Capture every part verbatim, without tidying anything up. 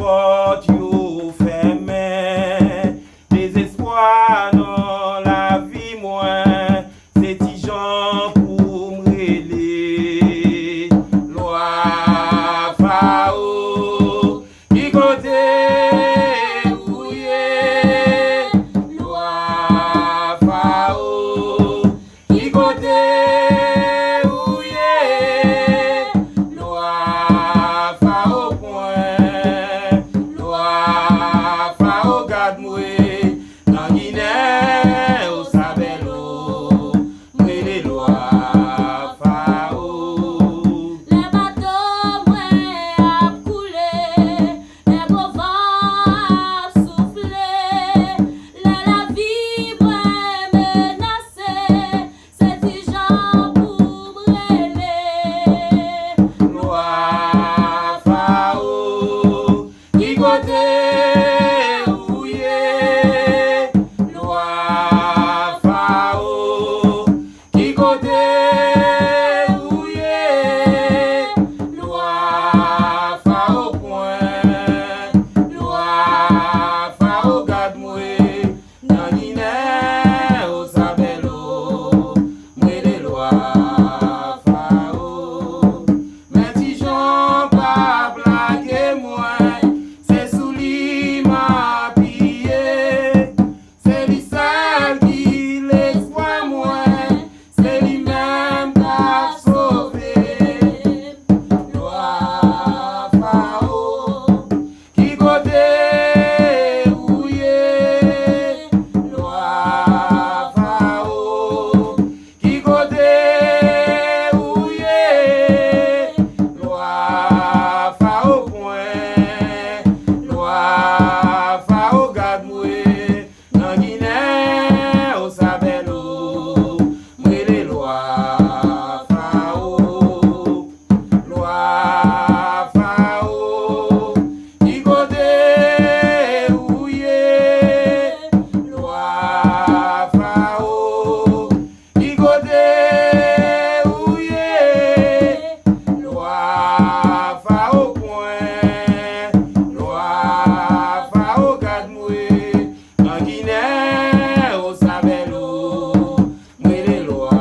pòt yo fèmen. Dezespwa nan lavi mwen, se Ti Jan pou m rele. Lwa Fao, ki kote ou ye? Lwa Fao, ki kote ou ye? Lwa Fao pwen, Lwa Fao gad mwe, nan Ginen Osabèlo, m rele Lwa Fao. Lè bato mwen ap koule, lè gwo van ap soufle, lè lavi mwen menase, se Ti Jan pou m rele. Lwa Fao, ki kote ou ye? Lwa Fao, ki kote ou ye? Lwa Fao pwen, Lwa Fao gad mwe, nan Ginen Osabèlo, m rele Lwa Fao. Men Ti Jan p ap lage mwen, se sou li m apiye. Se li sèl ki lespwa mwen, se li menm k ap sove m. Lwa Fao, ki kote ou ye? Lwa Fao, ki kote ou ye? Lwa Fao pwen, Lwa Fao gad mwe, nan Ginen Osabèlo, m rele Lwa Fao. Lwa Fao, ki kote ou ye? Lwa Fao, ki kote ou ye? Lwa Fao pwen, Lwa Fao gad mwe, nan Ginen Osabèlo, m rele Lwa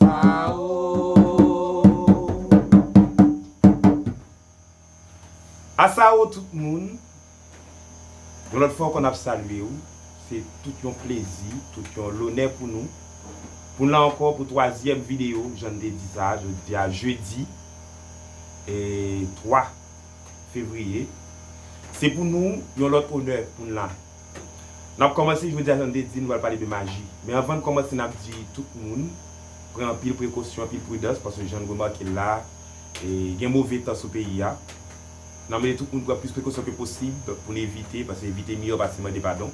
Fao. Asawo tout moun, yon lòt fwa ankò n ap salye w. Se tout yon plezi, tout yon lonè pou nou. Pou n la ankò pou twazyèm videyo, jan n te di sa, jodi a jedi, e twa fevriye. Se pou nou yon lòt onè pou n la. N ap kòmanse jodi a, jan n te di, nou pral pale de maji. Men anvan n kòmanse, n ap di tout moun, pran anpil prekosyon, anpil pridans, paske jan n remake l la, e, gen move tan sou peyi a. N ap mande tout moun pran plis prekosyon ke posib pou n evite, paske evite miyò pase mande padon.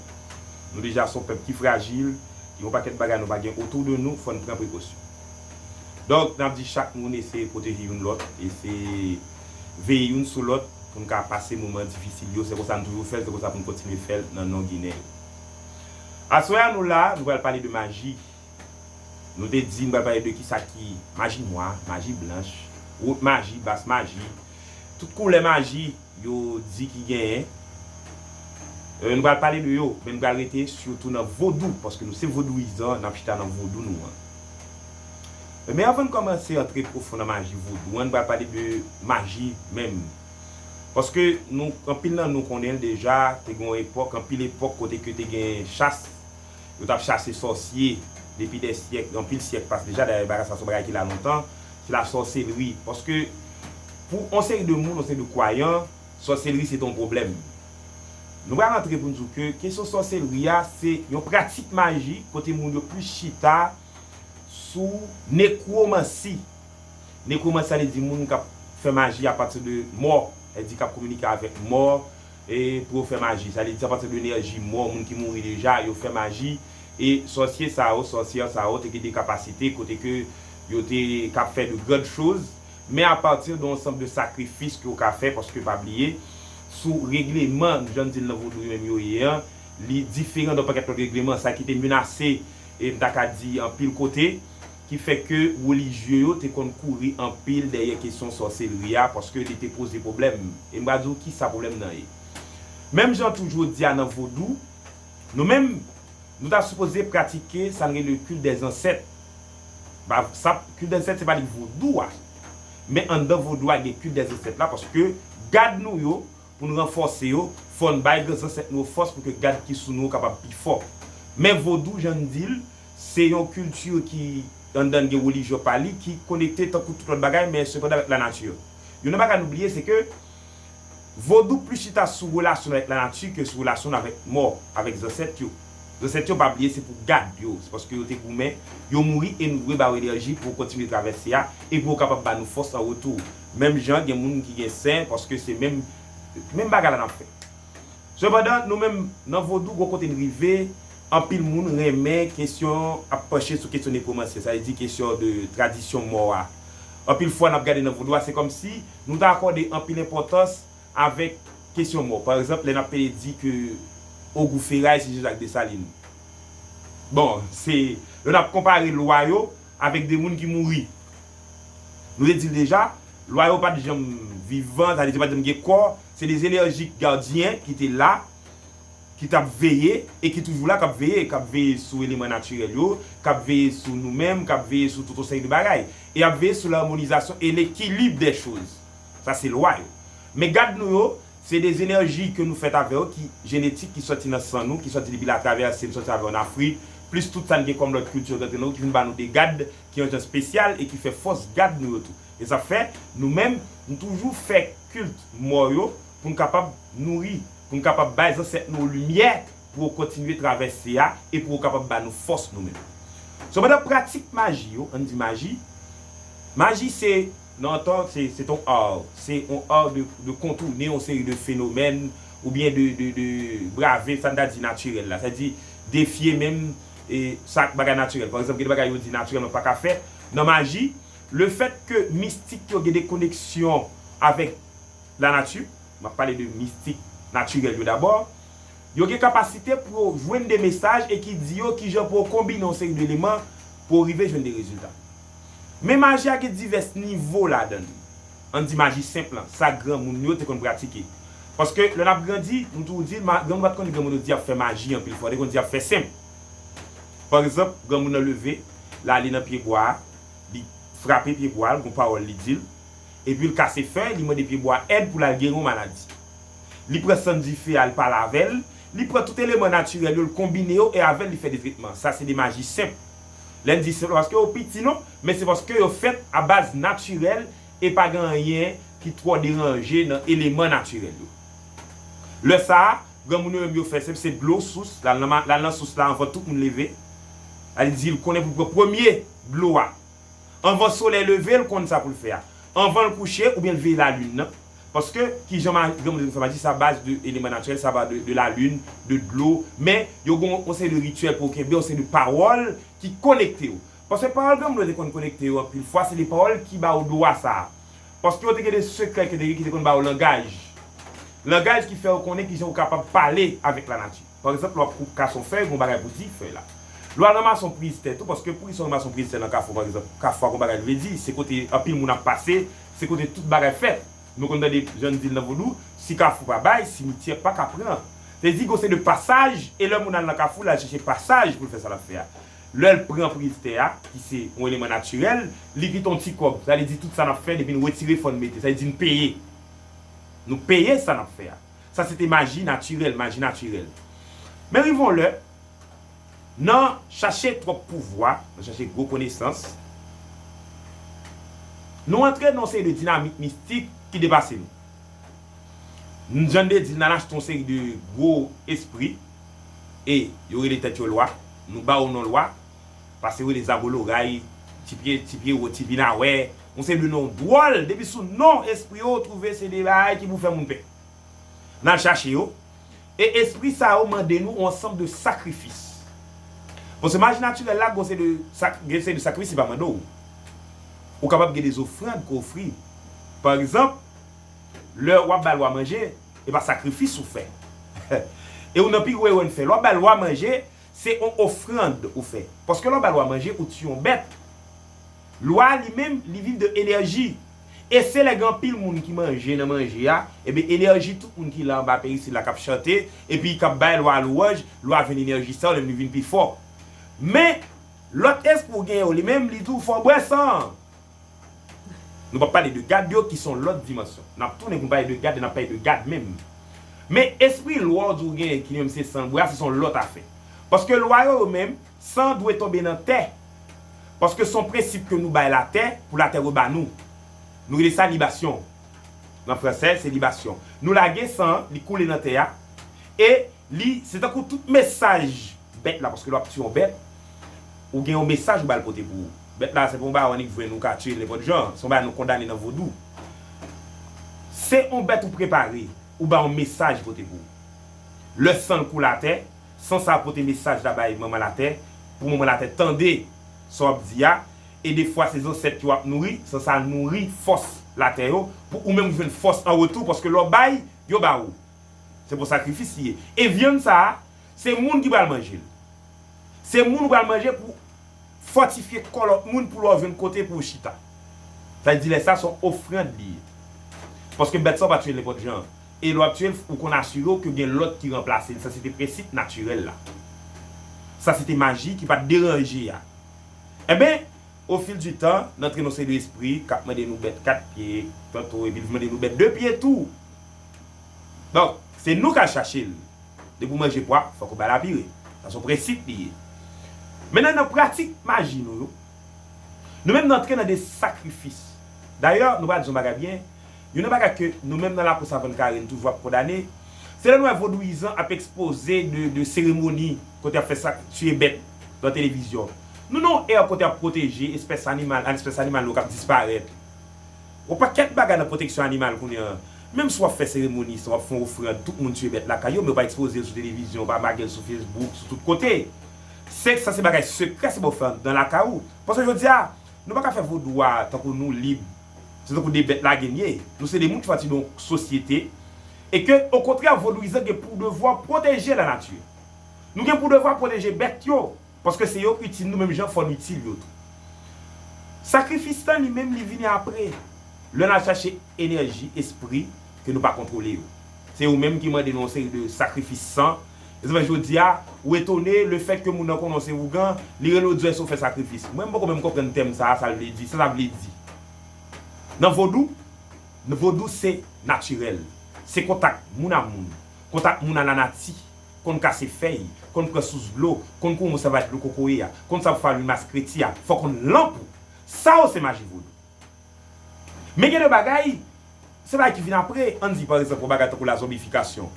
Nou deja se yon pèp ki frajil, gen yon pakèt bagay nou pa gen otou de nou, fò n pran prekosyon. Donk, n ap di chak moun eseye pwoteje youn lòt, eseye veye youn sou lòt pou n ka pase moman difisil yo. Se konsa n toujou fè l, se konsa pou n kontinye fè l nan non Ginen yo. Aswè a nou la, nou pral pale de maji. Nou te di n pral pale de kisa ki maji nwa, maji blanch, wot maji, bas maji, tout koulè maji yo di ki genyen. E, nou pral pale de yo, men nou pral rete sitou nan vodou, paske nou se vodouyizan, n ap chita nan vodou nou an. E, men anvan n kòmanse antre pwofon nan maji vodou an, nou pral pale de maji menm. Paske nou, anpil nan nou konnen l deja, te gen yon epòk, anpil epòk kote ke te gen chas, yo t ap chase sòsye depi dè syèk, anpil syèk pase deja, dayè bagay sa se yon bagay ki la lontan, se lasòselri. Paske pou yon seri de moun, yon seri de kwayan, sòselri se te yon pwoblèm. Nou pral antre pou n di w ke kesyon sòselri a, se yon pratik maji kote moun yo plis chita sou nekwomansi. Nekwomansi, sa vle di moun k ap fè maji apati de mò, sa vle di k ap kominike avèk mò, e pou yo fè maji. Sa vle di apati de enèji mò, moun ki mouri deja, yo fè maji. E sòsye sa yo, sòsyè sa yo, te gen de kapasite kote ke yo te k ap fè de grandes choses, men apati de yon ansanm de sakrifis ke yo ka fè, paske pa bliye, sou regleman, jan n di l nan vodou yo menm yo ye an, li diferan de yon pakèt lòt regleman, sa ki te menase, e m ta ka di anpil kote, ki fè ke relijye yo te konn kouri anpil dèyè kesyon sòselri a, paske li te poze pwoblèm. E m pral di w kisa pwoblèm nan ye. Menm jan tou jodi a nan vodou, nou menm, nou ta sipoze pratike sa n rele culte des ancêtres. Ba, sa, culte des ancêtres, se pa li vodou a. Men anndan vodou a, gen culte des ancêtres la, paske gad nou yo, pou n ranfòse yo, fò n bay gran zansèt nou yo fòs pou ke gad ki sou nou yo kapab pi fò. Men vodou, jan n di l, se yon kilti ki anndan l gen relijyon pa li, ki konekte tankou tout lòt bagay, men sepandan avèk lanati. Youn nan bagay nou bliye, se ke vodou plis chita sou relasyon avèk lanati ke sou relasyon avèk mò, avèk zansèt yo. Zansèt yo, pa bliye, se pou gad yo. Se paske yo te goumen, yo mouri e nou dwe ba yo enèji pou yo kontinye travèse a e pou yo kapab ba nou fòs an retou. Menm jan gen moun ki gen sen, paske se menm, menm bagay la n ap fè. Sepandan, nou menm, nan vodou, gon kote n rive, anpil moun renmen kesyon, ap panche sou kesyon nekwomansi, sa vle di kesyon de tradisyon mò a. Anpil fwa, n ap gade nan vodou a, se kòmsi nou ta akòde anpil enpòtans avèk kesyon mò. Pa egzanp, lè n ap pede di ke Ogou Feray se Jean-Jacques Dessalines. Bon, se, lè n ap konpare lwa yo avèk de moun ki mouri. Nou te di l deja, lwa yo pa t janm vivan, sa vle di yo pa t janm gen kò, se de enèji gadyen ki te la, ki t ap veye e ki toujou la, k ap veye, k ap veye sou eleman natirèl yo, k ap veye sou nou menm, k ap veye sou tout yon seri de bagay. E ap veye sou lamonizasyon e lekilib dè choz. Sa se lwa yo. Men gad nou yo, se de enèji ke nou fèt avè yo, ki jenetik, ki sòti nan san nou, ki sòti depi la travèse, nou sòti avè yo an Afrik, plis tout sa n gen kòm lòt kilti yo rantre nan nou, ki vin ba nou de gad ki yon jan espesyal e ki fè fòs gad nou yo tou. E sa fè, nou menm, nou toujou fè kilt mò yo pou n kapab nouri, pou n kapab bay zansèt nou limyè pou yo kontinye travèse a e pou yo kapab ba nou fòs nou menm. Sepandan, pratik maji yo, ann di maji, maji se, nan antan, se, se yon ar, se yon ar de, de kontounen yon seri de fenomèn oubyen de, de, de brave, sa n ta di natirèl la, sa di defye menm e sa bagay natirèl. Pa egzanp, gen de bagay yo di natirèlman pa ka fèt. Nan maji, lefèt ke mistik yo gen de koneksyon avèk lanati, m ap pale de mistik natirèl yo dabò, yo gen kapasite pou yo jwenn de mesaj e ki di yo kijan pou yo konbine yon seri de eleman pou yo rive jwenn de rezilta. Men maji a gen divès nivo ladan l. Ann di maji senp lan, sa granmoun yo te konn pratike. Paske lè n ap grandi, nou toujou di, ma-, granmoun pa t konn di granmoun yo di y ap fè maji anpil fwa, yo te konn di y ap fè senp. Pa egzanp, granmoun nan leve, l ale nan pye bwa a, li frape pye bwa a, l gon pawòl li di l, epi l kase fèy, li mande pye bwa a èd pou l al geri yon maladi. Li pran sann dife a, li pale avè l, li pran tout eleman natirèl yo, l konbine yo e avè l, li fè de tretman. Sa se de maji senp. Lè n di senp, paske yo piti non, men se paske yo fèt a baz natirèl e pa gen anyen ki twò deranje nan eleman natirèl yo. Lè sa a, granmoun yo menm yo fè senp, se dlo sous, l al nan ma-, l al nan sous la anvan tout moun leve. Sa vle di l konnen pou l pran premye dlo a. Anvan solèy leve, l konn sa pou l fè a. Anvan l kouche, oubyen l veye lalin nan. Paske, kijan ma-, granmoun yo fè maji, sa baz de eleman natirèl, sa baz de, de lalin, de dlo. Men, yo gen yon seri de rityèl pou yo kenbe, yon seri de pawòl ki konekte yo. Paske pawòl granmoun yo te konn konekte yo anpil fwa, se de pawòl ki ba yo dwa sa a. Paske yo te gen de sekrè ke te gen ki te konn ba yo langaj. Langaj ki fè yo konnen kijan yo kapab pale avèk lanati. Pa egzanp, lè w ap kou-, kase yon fèy, gen yon bagay pou di fèy la. Lè w al ranmase yon priz tè tou, paske poukisa w ranmase yon priz tè nan kafou, pa egzanp, kafou a gen yon bagay li vle di, se kote anpil moun ap pase, se kote tout bagay fèt. Nou konn tande, jan n di l nan vodou, si kafou pa bay, simityè pa ka pran. Se di, gon seri de pasaj, e lè moun al nan kafou, l al chèche pasaj pou l fè sa l ap fè a. Lè l pran priz tè a, ki se yon eleman natirèl, li kite yon ti kòb. Sa vle di tout sa n ap fè, depi n retire, fò n mete. Sa vle di n peye. Nou peye sa n ap fè a. Sa se te maji natirèl, maji natirèl. Men rive yon lè, nan chache twòp pouvwa, nan chache gwo konesans, nou antre nan yon seri de dinamik mistik ki depase nou. N, jan n te di, n al achte yon seri de gwo espri, e yo rele tèt yo lwa, nou ba yo non lwa, pase yo rele zaboloray, ti pye, ti pye wo, ti vinawè, yon seri de non dwòl, depi sou non espri yo, ou twouve se de bagay ki pou fè moun pè. N al chache yo, e espri sa yo mande nou yon ansanm de sakrifis. Bon, se maji natirèl la, gon seri de sak-, gen seri de sakrifis li pa mande w. Ou kapab gen de ofrann ke w ofri. Pa egzanp, lè w ap bay lwa manje, e pa sakrifis ou fè. E ou nan pi gwo erè n fè. Lè w ap bay lwa manje, se yon ofrann ou fè. Paske lè w bay lwa manje, ou tiye yon bèt. Lwa li menm, li viv de enèji. E se lè gen anpil moun ki manje nan manje a, ebyen enèji tout moun ki la anba perisil la k ap chante, epi k ap bay lwa a lwanj, lwa a vin enèji sa yo, li menm li vin pi fò. Men, lòt espri w genyen yo, li menm, li di w fò w bwè san an. Nou p ap pale de gad yo ki se yon lòt dimansyon. N ap tounen pou n pale de gad e n ap pale de gad menm. Men espri lwa w di w genyen ki li menm se san l bwè a, se se yon lòt afè. Paske lwa yo, yo menm, san dwe tonbe nan tè. Paske se yon prensip ke nou bay latè pou latè reba nou. Nou rele sa libasyon. Nan fransè, se libasyon. Nou lage san an, li koule nan tè a. E li, se tankou tout mesaj bèt la, paske lè w ap tiye yon bèt, ou gen yon mesaj ou ba l pote pou ou. Bèt la, se pa yon bagay w annik jwenn, ou ka tiye l nenpòt jan. Se yon bagay nou kondane nan vodou. Se yon bèt ou prepare, ou ba yon mesaj pote pou ou. Lè san l koule atè, san sa a pote mesaj la bay manman latè, pou manman latè tande sa w ap di a, e defwa se zansèt yo w ap nouri, san sa a nouri fòs latè yo, pou ou menm ou jwenn fòs an retou, paske lè w bay, yo ba ou. Se pou sakrifis li ye. E vyann sa a, se moun ki pral manje l. Se moun ou pral manje pou fòtifye kò lòt moun pou lè w jwenn kote pou w chita. Sa vle di lè sa se yon ofrann li ye. Paske bèt sa w pa tiye l nenpòt jan. E lè w ap tiye l, ou konn asire w ke gen lòt ki ranplase l. Sa se te prensip natirèl la. Sa se te maji ki pa t deranje a. Enben, o fil di tan, n antre nan seri de espri k ap mande nou bèt kat pye, tanto, epi l mande nou bèt de pye tou. Donk, se nou k al chache l. Depi w manje pwa, fòk ou ba l apire. Sa se yon prensip li ye. Mentnan, nan pratik maji nou yo, nou menm nou antre nan de sakrifis. Dayè, nou pral di yon bagay byen, youn nan bagay ke nou menm nan Lakou Savann Kare, nou toujou ap kondane, se lè nou wè vodouyizan ap ekspoze de, de seremoni kote y ap fè sa, tiye bèt nan televizyon. Nou nan yon è kote y ap pwoteje espès animal, espès animal yo k ap disparèt. Yon pakèt bagay nan pwoteksyon animal kounye a. Menm si w ap fè seremoni, si w ap fè yon ofrann, tout moun tiye bèt lakay yo, men yo pa ekspoze l sou televizyon, yo pa make l sou Facebook, sou tout kote. Se, sa se bagay sekrè, se bagay w fè anndan lakay ou. Paske jodi a, nou pa ka fè vodou a tankou nou lib. Se tankou de bèt lage n ye. Nou se de moun ki fè pati de yon sosyete. E ke, okontrè, vodouyizan gen pou devwa pwoteje lanati. Nou gen pou devwa pwoteje bèt yo. Paske se yo k itil nou, menm jan fò n itil yo tou. Sakrifis lan li menm, li vini apre. Lè n al chache enèji, espri ke nou pa kontwole yo. Se yo menm ki mande nou yon seri de sakrifis san. E sa fè jodi a, ou etone lefètke moun nan konnen w se ougan, li rele w di w èske w fè sakrifis. Mwen, m poko menm konprann tèm sa a, sa l vle di, sa sa vle di. Nan vodou, vodou se natirèl. Se kontak moun a moun, kontak moun a lanati, konn kase fèy, konn pran sous dlo, konn kouman w sèvi ak dlo kokoye a, konn sa pou fè lwil maskreti a, fò konn lanp ou. Sa yo se maji vodou. Men gen de bagay, se bagay ki vin apre, ann di pa egzanp yon bagay tankou la zonbifikasyon.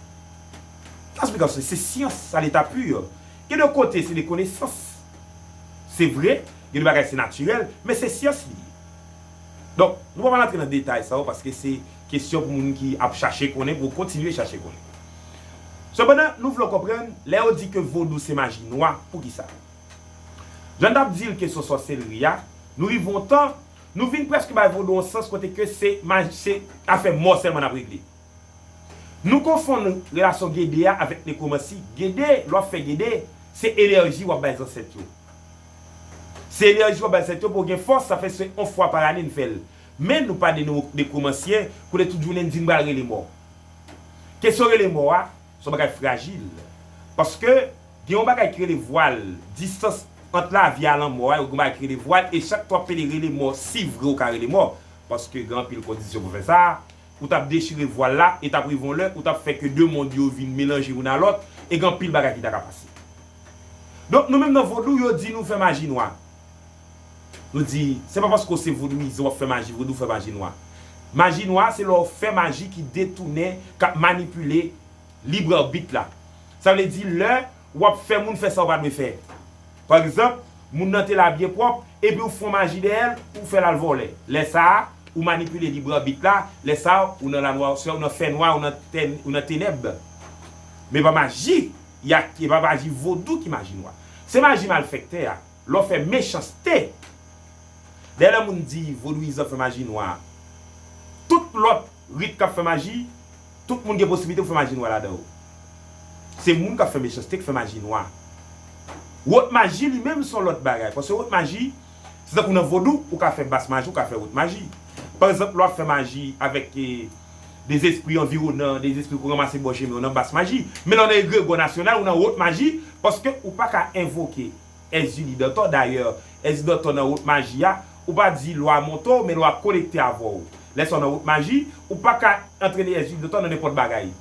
La zonbifikasyon se syans a leta pi. Gen de kote se de konesans. Se vre, gen de bagay se natirèl, men se syans li ye. Donk, nou pa pral antre nan detay sa yo paske se kesyon pou moun ki ap chache konnen, pou kontinye chache konnen. Sepandan, nou vle w konprann, lè yo di ke vodou se maji nwa, poukisa? Jan n t ap di l kesyon sòselri a, nou rive yon tan, nou vin prèske bay vodou yon sans kote ke se maji, se afè mò sèlman n ap regle. Nou konfonn relasyon gede a avèk nekwomansi. Gede, lè w ap fè gede, se enèji w ap bay zansèt yo. Se enèji w ap bay zansèt yo pou w gen fòs, sa fè se yon fwa pa lane n fè l. Men nou pa de nekwomansyen, kote tout jounen n di n pral rele mò. Kesyon rele mò a, se yon bagay frajil. Paske gen yon bagay ki rele vwal, distans ant lavi a lanmò a, gen yon bagay ki rele vwal, e chak fwa w ap pede rele mò, si vre w ka rele mò, paske gen anpil kondisyon pou fè sa, ou t ap dechire vwal la, e t ap rive yon lè, ou t ap fè ke de mond yo vin melanje youn a lòt, e gen anpil bagay ki ta ka pase. Donk, nou menm nan vodou, yo di nou fè maji nwa. Nou di, se pa paske w se vodouyizan w ap fè maji vodou, fè maji nwa. Maji nwa, se lè w fè maji ki detounen, k ap manipile lib arbit la. Sa vle di, lè w ap fè moun fè sa w pa dwe fè. Pa egzanp, moun nan te la byen pwòp, epi w fè yon maji dèyè l, ou fè l al vòlè. Lè sa a, ou manipile lib arbit la, lè sa a, ou nan lanwasè, ou nan fènwa, ou nan tè-, ou nan tenèb. Men pa maji, y a, e pa maji vodou ki maji nwa. Se maji malfèktè a. Lè w fè mechanste, dayè lè moun di vodouyizan fè maji nwa, tout lòt rit k ap fè maji, tout moun gen posiblite pou fè maji nwa ladan yo. Se moun k ap fè mechanste k fè maji nwa. Wòt maji li menm se yon lòt bagay. Paske wòt maji, Se tankou nan vodou, ou ka fè bas maji, ou ka fè wot maji. Pa egzanp, lè w ap fè maji avèk, eh, de zespri anviwonan, de zespri ki ranmase bò chemen w, nan bas maji. Men lè w nan egregwa nasyonal, ou nan wot maji, paske ou pa ka envoke Èzili Dantò. Dayè, Èzili Dantò nan wot maji a, ou pa di lwa monte w, men lwa konekte avè w. Lè sa w nan wot maji, ou pa ka antrene Èzili Dantò nan nenpòt bagay.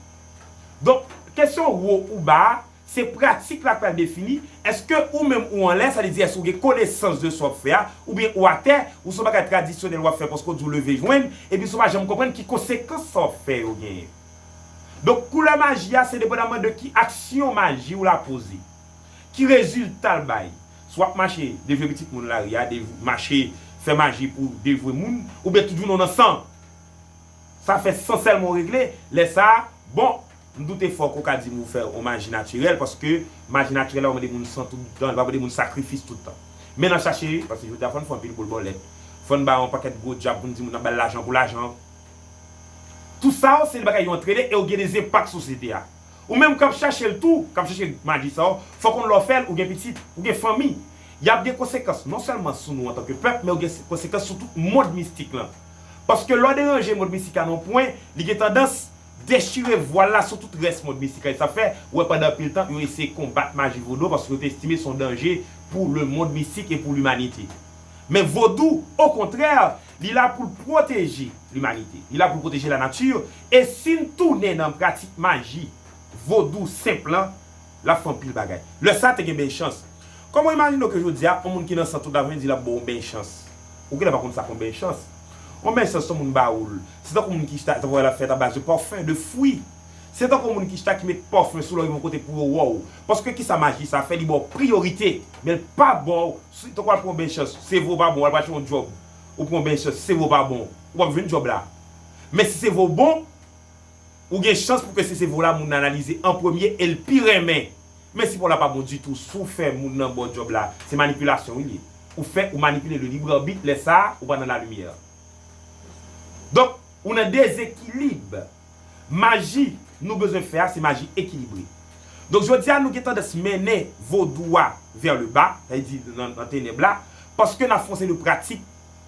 Donk, kesyon wo ou ba a, se pratik la k pral defini, èske ou menm ou anlè, sa vle di èske ou gen konesans de sa w ap fè a, oubyen ou atè, ou se yon bagay tradisyonèl w ap fè paske w di w leve jwenn, epi si w pa janm konprann ki konsekans sa w ap fè yo genyen. Donk, koulè maji a, se depandaman de ki aksyon maji w la poze. Ki rezilta l bay? Si w ap mache devye pitit moun lari a, de, mache fè maji pou devye moun, oubyen tout jounen w nan san. Sa fè san sèlman w regle, lè sa a, bon, m doute fò ke w ka di m ou fè yon maji natirèl, paske maji natirèl la pa mande moun san tout tan, li pa mande moun sakrifis tout tan. Men nan chache, paske jodi a fò n fè anpil boul bòlèt. Fò n bay yon pakèt gwo djab pou n di moun nan ba l lajan pou lajan. Tout sa yo, se de bagay yo antrene e yo gen de enpak sosyete a. Ou menm k ap chache l tou, k ap chache maji sa yo, fòk konn lè w fè l, ou gen pitit, ou gen fanmi. Y ap gen konsekans non sèlman sou nou antanke pèp, men yo gen konsekans sou tout mond mistik lan. Paske lè w deranje mond mistik la nan yon pwen, li gen tandans dechire vwal la sou tout rès mond mistik la. E sa fè, ou wè pandan anpil tan, yo eseye konbat maji vodou paske yo te estime se yon danje pou le monde mystique et pour l'humanité. Men vodou, okontrè, li la pou l pwoteje limanite. Li la pou l pwoteje lanati. E si n tounen nan pratik maji vodou senp lan, l ap fè anpil bagay. Lè sa a te gen benchans. Kòman w imajine w ke jodi a, yon moun ki nan san tout lavi di l ap ba w yon benchans? Ou genlè pa konn sa k yon benchans. Yon benchans se yon moun ba ou l. Se tankou moun ki chita, tankou l ap fèt a baz de pafin, de fwi. Se tankou yon moun ki chita ki met pafin sou lè w rive yon kote pou yo wè w. Paske kisa maji sa fè? Li ba w priyorite. Men l pa ba w, si tankou w al pran yon benchans, seve w pa bon, w al pral chèche yon djòb, ou pran yon benchans, seve w pa bon, ou p ap jwenn djòb la. Men si seve w bon, ou gen chans pou ke se seve w la moun nan analize an premye e l pi renmen. Men si pa w la pa bon ditou, si w fè moun nan ba w djòb la, se manipilasyon wi l ye. Ou fè, ou manipile le libre arbitre, lè sa a, ou pa nan lalimyè. Donk, ou nan dezekilib. Maji nou bezwen fè a, se maji ekilibre. Donk, jodi a, nou gen tandans mennen vodou a vers le bas, sa vle di nan, nan tenèb la, paske n ap fè yon seri de pratik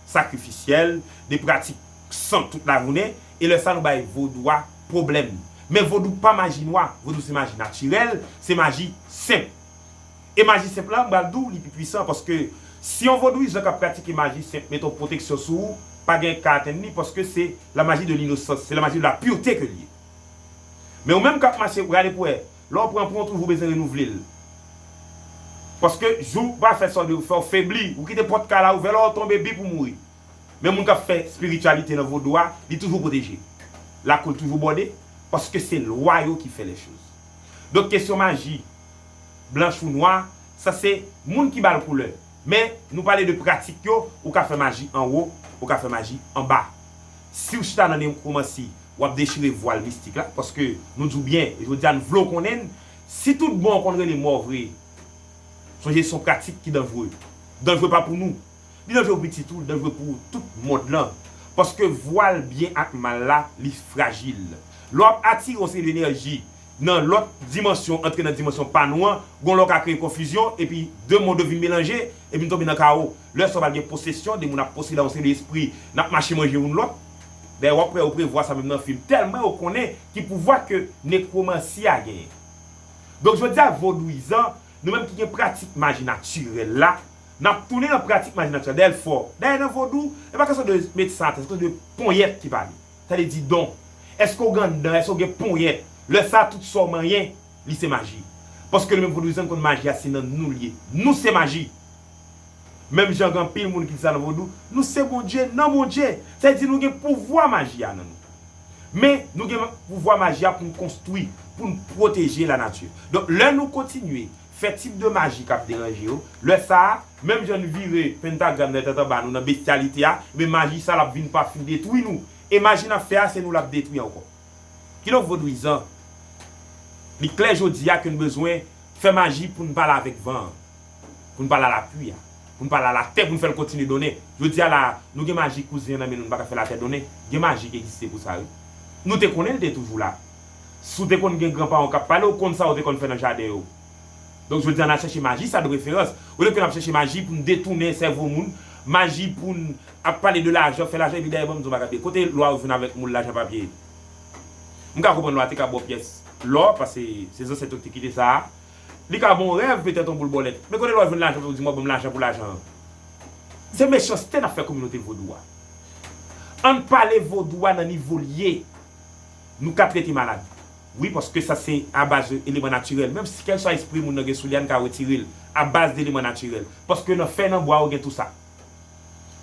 sakrifisyèl, de pratik san tout lajounen, e lè sa nou bay vodou a pwoblèm. Men vodou pa maji nwa, vodou se maji natirèl, se maji senp. E maji senp la, m pral di w, li pi pwisan, paske si yon vodouyizan k ap pratike maji senp mete yon pwoteksyon sou ou, pa gen ka atenn li, paske se la maji de l'innocence, se la maji de la pureté ke l ye. Men ou menm k ap mache, w rale pou wè, lè w pran pwen, w toujou bezwen renouvle l. Paske jou pa fè sa w dwe fè, w febli, ou kite pòt kay la ouvè, lè w tonbe, bip ou mouri. Men moun k ap fè espirityalite nan vodou a, li toujou pwoteje. Lakou l toujou bòde, paske se lwa yo ki fè lèchoz. Donk, kesyon maji, blanch ou nwa, sa se moun ki ba l koulè. Men, nou pale de pratik yo, ou ka fè maji anwo, ou ka fè maji anba. Si w chita nan nekwomansi, w ap dechire vwal mistik la, paske nou di w byen, e jodi a nou vle w konnen n, si tout bon w konn rele mò vre, sonje se yon pratik ki danjre. Danjre pa pou nou. Li danjre pou pitit ou, li danjre pou tout mond lan. Paske vwal byen ak mal la, li frajil. Lè w ap atire yon seri de enèji nan lòt dimansyon, antre nan dimansyon pa nou an, gon lè w ka kreye konfizyon, epi de mond yo vin melanje, epi n tonbe nan kawo. Lè sa w pral gen posesyon, de moun ap posede yon seri de espri, n ap mache manje youn lòt. Dayè, w ap wè, ou prevwa sa menm nan fim, tèlman yo konnen ki pouvwa ke nekwomansi a genyen. Donk, jodi a, vodouyizan, nou menm ki gen pratik maji natirèl la, n ap tounen nan pratik maji natirèl. Dayè, l fò. Dayè, nan vodou, e pa kesyon de met sa atè, se kesyon de ponyèt ki pale. Sa vle di don. Èske w gen anndan? Èske w gen ponyèt? Lè sa a, tout sa w manyen, li se maji. Paske nou menm vodouyizan, n konn maji a, se nan nou l ye. Nou se maji. Menm jan gen anpil moun ki di sa nan vodou, nou se Bondye nan Bondye. Sa vle di nou gen pouvwa maji a nan nou. Men, nou gen pouvwa maji a pou n konstwi, pou n pwoteje lanati. Donk, lè nou kontinye fè tip de maji k ap deranje yo, lè sa a, menm jan n vire pentagram nan tèt anba nou nan bestyalite a, ebyen maji sa l ap vin pa fin detwi nou. E maji n ap fè a, se nou l ap detwi ankò. Kidonk, vodouyizan, li klè jodi a ke n bezwen fè maji pou n pale avèk van an, pou n pale a lapli a, pou n pale a latè, pou n fè l kontinye donnen. Jodi a la, nou gen maji kouzen an nan men nou, nou pa ka fè latè donnen. Gen maji ki egziste pou sa, wi. Nou te konnen l te toujou la. Si w te konn gen granparan w k ap pale, w konn sa yo te konn fè nan jaden yo. Donk, jodi a, n al chèche maji sa de preferans. Olye ke n ap chèche maji pou n detounen sèvo moun, Maji pou n ap pale de lajan, fè lajan, epi dayè ban m di w bagay, kote lwa yo vin avèk moul lajan papye? M ka konprann lwa te ka ba w pyès lò, paske se zansèt yo ki te kite sa a. Li ka ba w rèv, petèt yon boul bòlèt. Men kote lwa yo jwenn lajan pou yo di m w ap ban m lajan pou lajan an? Se mechanste n ap fè kominote vodou a. Ann pale vodou a nan nivo l ye. Nou ka trete maladi. Wi, paske sa se a baz de eleman natirèl. Menm si kèlswa espri moun nan gen sou li a, n ka retire l a baz de eleman natirèl. Paske nan fèy, nan bwa, ou gen tou sa.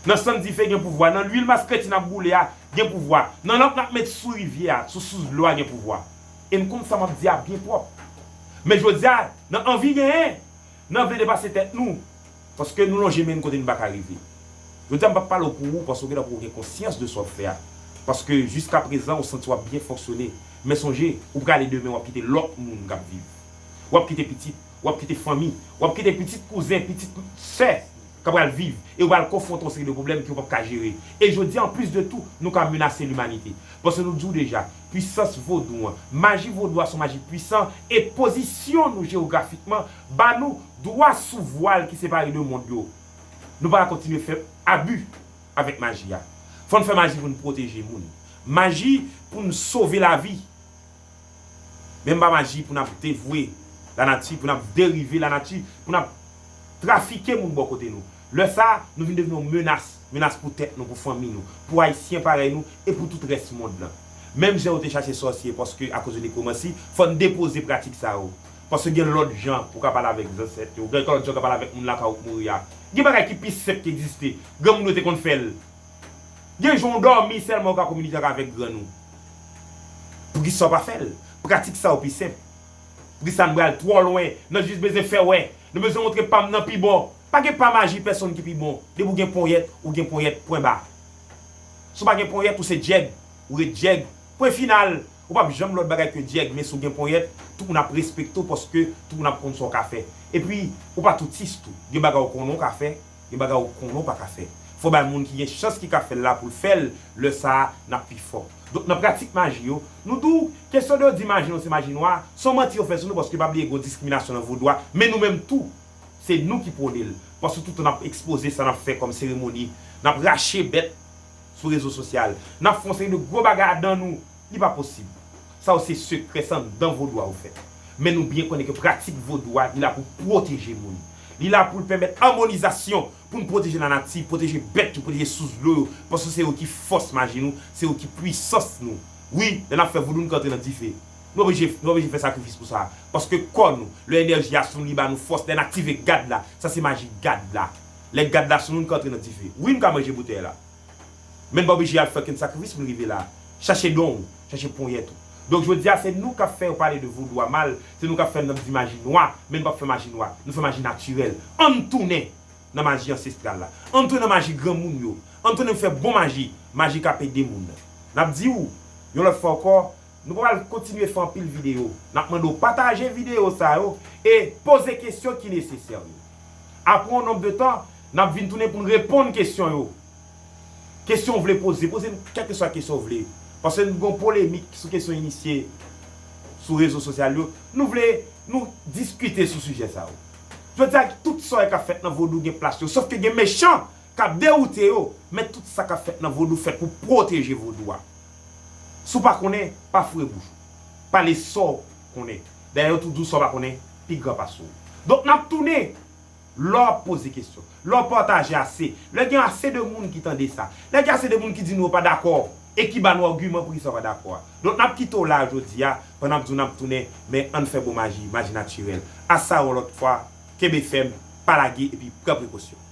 Nan sann dife gen pouvwa. Nan lwil mas kreti n ap boule a, gen pouvwa. Nan lanp n ap met sou rivyè a, sou sous dlo a, gen pouvwa. E n konn sa m ap di a byen pwòp. Men jodi a, nan anvi genyen, nan vle depase tèt nou, paske nou lonje men n kote n pa ka rive. Jodi a, m p ap pale w pou ou, paske w gentan pou w gen konsyans de sa w ap fè a. Paske jiskaprezan, ou santi w ap byen fonksyone. Men sonje, ou prale demen, w ap kite lòt moun k ap viv. W ap kite pitit, w ap kite fanmi, w ap kite pitit kouzen, pitit sè k ap pral viv, e w pral konfwonte yon seri de pwoblèm ke w p ap ka jere. E jodi a, anplis de tou, nou ka menase limanite. Paske nou di w deja, pwisans vodou an, maji vodou a se yon maji pwisan, e pozisyon nou jewografikman ba nou dwa sou vwal ki separe de mond yo. Nou pa ka kontinye fè abi avèk maji a. Fò n fè maji pou n pwoteje moun. Maji pou n sove lavi. Men pa maji pou n ap devwe lanati, pou n ap derive lanati, pou n ap trafike moun bò kote nou. Lè sa a, nou vin devni yon menas, menas pou tèt nou, pou fanmi nou, pou Ayisyen parèy nou e pou tout rès mond lan. Menm jan yo te chache sòsye paske akoz de nekwomansi, fò n depoze pratik sa yo. Paske gen lòt jan pou w ka pale avèk zansèt yo, gen lòt jan w ka pale avèk moun lakay ou k mouri a. Gen bagay ki pi senp ki egziste. Granmoun yo te konn fè l. Gen jou w dòmi sèlman ou ka kominike avèk grann ou. Poukisa w pa fè l? Pratik sa yo pi senp. Poukisa n pral twò lwen? N ap jis bezwen fè wè. Nou bezwen montre pa m nan pi bon. Pa gen pa maji pèsonn ki pi bon. Depi w gen ponyèt, ou gen ponyèt, pwen ba. Si w pa gen ponyèt, ou se djèg. Ou ret djèg. Pwen final. Ou p ap janm lòt bagay ke djèg, men si w gen ponyèt, tout moun ap respekte w paske tout moun ap konn sa w ka fè. Epi, ou pa toutis tou. Gen bagay ou konnen w ka fè, gen bagay ou konnen w pa ka fè. Fò bay moun ki gen chans ki ka fè l la pou l fè l, lè sa a, n ap pi fò. Donk, nan pratik maji yo, nou di w, kesyon de yo di maji nou se maji nwa, se yon manti yo fè sou nou paske pa bliye gen yon diskriminasyon nan vodou a, men nou menm tou, se nou ki pwone l. Paske tout tan n ap ekspoze sa n ap fè kòm seremoni, n ap rache bèt sou rezo sosyal, n ap fè yon seri de gwo bagay adan nou, li pa posib. Sa yo se sekrè, se anndan vodou a yo fèt. Men nou byen konnen ke pratik vodou a, li la pou pwoteje moun. Li la pou l pèmèt amonizasyon, pou n pwoteje lanati, pwoteje bèt yo, pwoteje sous dlo yo, paske se yo ki fòs maji nou, se yo ki pwisans nou. Wi, lè n ap fè vodou, n ka antre nan dife. Nou oblije, nou oblije fè sakrifis pou sa. Paske kò nou, lè enèji a sou nou, li ba nou fòs, lè n aktive gad la, sa se maji gad la. Lè gad la sou nou, n ka antre nan dife. Wi, n ka manje boutèy la. Men n pa oblije al fè okenn sakrifis pou n rive la. Chache don w, chache ponyèt ou. Donk, jodi a, se nou k ap fè yo pale de vodou a mal, se nou k ap fè n ap di maji nwa, men n p ap fè maji nwa. Nou fè maji natirèl. Ann tounen nan maji ansestral la. Ann tounen nan maji granmoun yo. Ann tounen fè bon maji, maji k ap ede moun. N ap di w, yon lòt fwa ankò, nou pral kontinye fè anpil videyo. N ap mande w pataje videyo sa yo e poze kesyon ki nesesè yo. Apre yon nonb de tan, n ap vin tounen pou n reponn kesyon yo. Kesyon w vle poze, poze n kèlkeswa kesyon w vle. Paske n gon polemik sou kesyon inisye sou rezo sosyal yo. Nou vle nou diskite sou sijè sa yo. Jodi a, tout sa w wè k ap fèt nan vodou gen plas yo, sòf ke gen mechan k ap dewoute yo, men tout sa k ap fèt nan vodou fèt pou pwoteje vodou a. Si w pa konnen, pa foure bouch ou. Pale sa w konnen. Dayè, yo tou di w sa w pa konnen pi gran pase w. Donk, n ap tounen. Lè w ap poze kesyon, lè w pataje ase, lè gen ase de moun ki tande sa, lè gen ase de moun ki di nou yo pa dakò e ki ba nou agiman poukisa yo pa dakò a. Donk, n ap kite w la jodi a, pandan n ap di w n ap tounen, men ann fè bon maji, maji natirèl. A sa yon lòt fwa, kenbe fèm, pa lage epi pran prekosyon.